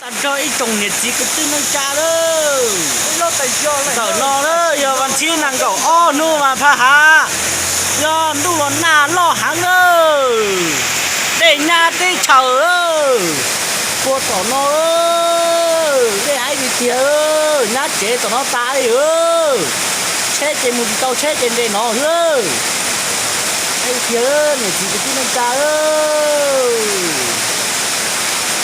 Tag nrho ib tsoom niam txiv kwv tij neej tsa lawm, ntawm no na yog vas thib nees nkaum ob hnub mas phaj hav, yog ntuj los nag loj heev lawm, dej nyab teb chaws lawm, puag tom no, dej haib tiag tiag, nyab tsev tom no tas li, tsheb ces mus tsis tau, tsheb ces nres no xwb lawm. Haib tiag, niam txiv kwv tij neej tsa,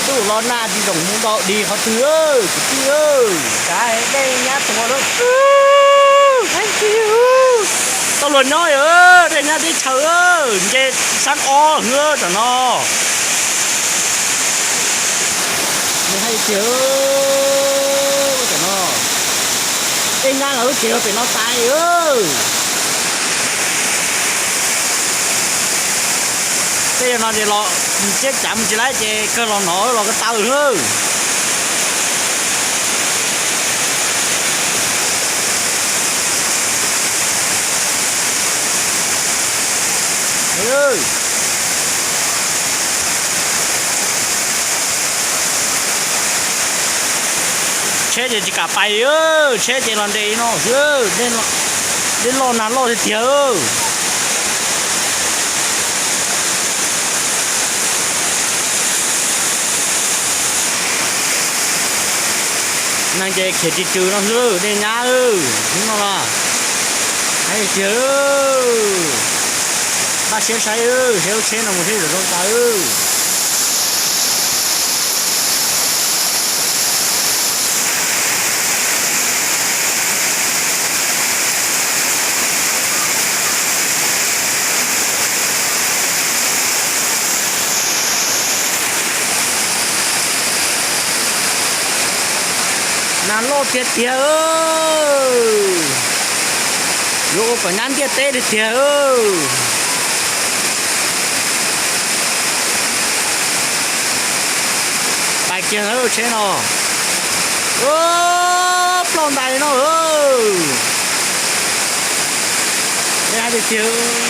ntuj los nag tsis zoo mus do dig qhov twg, kwv tij, dej nyab tuag lawm. Tau luag nyob, dej nyab teb chaws, nce sab ob xwb tam no. Haib tiag, tam no, dej nyab los lub tsev los pem no tas li. Tej no ces los tsiab cav mus tsis laib ces kawg los no los ko taw lawm. Tsheb ces tsis kam pais li, tsheb ces los nres no xwb, dej loj nag loj tiag tiag. Neeg ces khiav ris rws no xwb, dej nyab, hnub no los haib tiag. Npaj siab saib, saib lub tsheb no mus thiab yuav zoo tas. Nag loj tiag tiag, yuav ua kom nyab ntiaj teb tiag tiag. Pais kiag ntawd tsheb no, ploj ntais no, dej haib tiag tiag.